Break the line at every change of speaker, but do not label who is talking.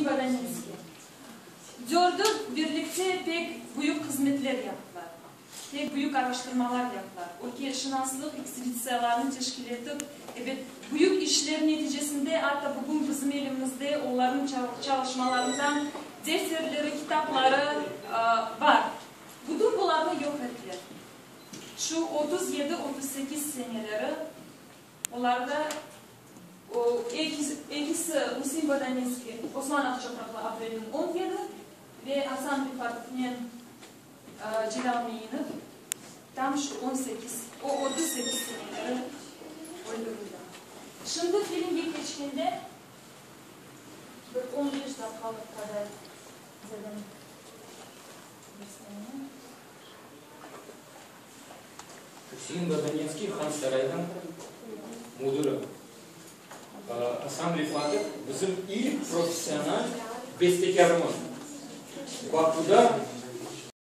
Bodaninskiy. Dördü birlikte pek büyük hızmetler yaptılar, pek büyük araştırmalar yaptılar, ülkeşınaslıq ekspeditsiyalarını teşkil etip, ebet, büyük işler neticesinde atta bugün bizim elimizde olarnıñ çalışmalarından defterleri, kitapları bar. Bütün bularnı yoq ettiler. Şu 37, 38 seneleri olarda o, ekisi, Üsein Bodaninskiy, Osman Aqçoqraqlı aprelniñ 17 ve Asan Refatovnen Celâl Meinov tam şu 18, o 38 seneleri öldürildi. Şimdi filmge keçkende bir 15 daqqalıq qadar dedim bir saniye.
Üsein Bodaninskiy Hansaraynıñ müdiri. Asan Refatov bizim ilk professional bestekârımız. Bakuda.